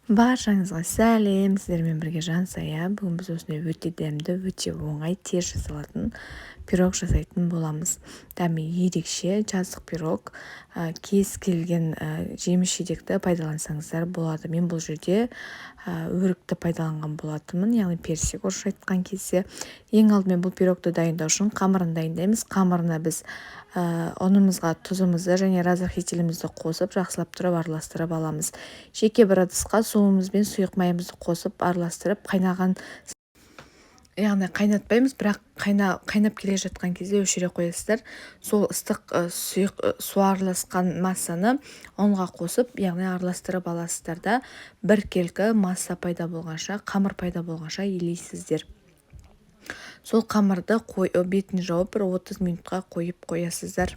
Баршаңызға сәлем! Сіздермен бірге Жансая. Бүгін біз осындай өте дәмді, өте оңай, тез жасалатын пирог жасайтын боламыз. Дәмі ерекше жаздық пирог. Кез келген жеміс-жидекті пайдалансаңыздар болады. Мен бұл жерде өрікті пайдаланған болатынмын, яғни персик орысша айтқан кезде. Ең алдымен бұл пирогты дайындау үшін қамырын дайындаймыз. Қамырына біз ұнымызға тұзымызды және разрыхлителімізді қосып, жақсылап тұрып араластырып аламыз. Жеке бір ыдысқа суымыз бен сұйық майымызды қосып араластырып, қайнаған, яғни қайнатпаймыз, бірақ қайнап келе жатқан кезде өшіре қоясыздар. Сол ыстық сұйық су араласқан массаны ұнға қосып, яғни араластырып аласыздар да, біркелкі масса пайда болғанша, қамыр пайда болғанша елейсіздер. Сол қамырды бетін жауып бір 30 минутқа қойып қоясыздар.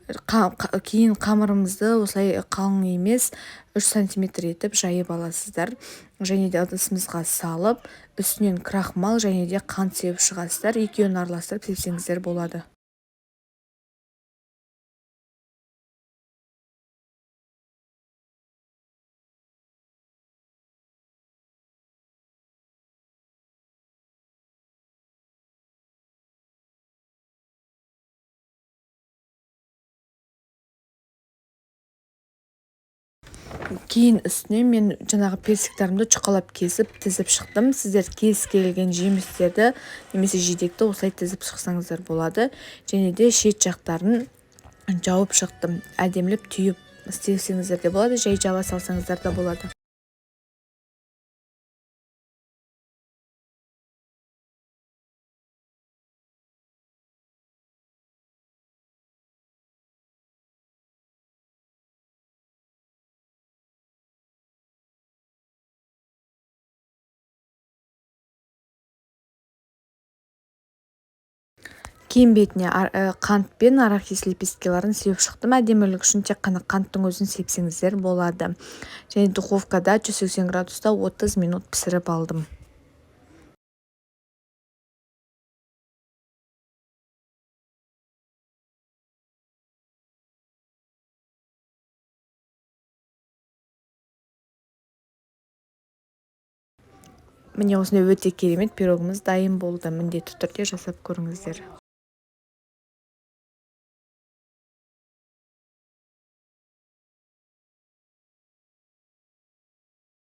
Кейін қамырымызды осылай қалың емес, 3 сантиметр етіп жайып аласыздар. Және де ыдысымызға салып, үстінен крахмал және де қант сеуіп шығасыздар. Екеуін араластырып сепсеңіздер болады. Кейін үстіне мен жаңағы персиктарымды жұқалап кесіп, тізіп шықтым. Сіздер кез келген жемістерді немесе жидекті осылай тізіп шықсаңыздар болады. Және де шет жақтарын жауып шықтым. Әдемілеп түйіп істесеңіздер де болады, жай жаба салсаңыздар да болады. Кейін бетіне қант пен арахис лепесткелерін сеуіп шықтым. Әдемілік үшін тек қана қанттың өзін сепсеңіздер болады. Және духовкада 180 градуста 30 минут пісіріп алдым. Міне осындай өте керемет пирогымыз дайын болды. Міндетті түрде жасап көріңіздер.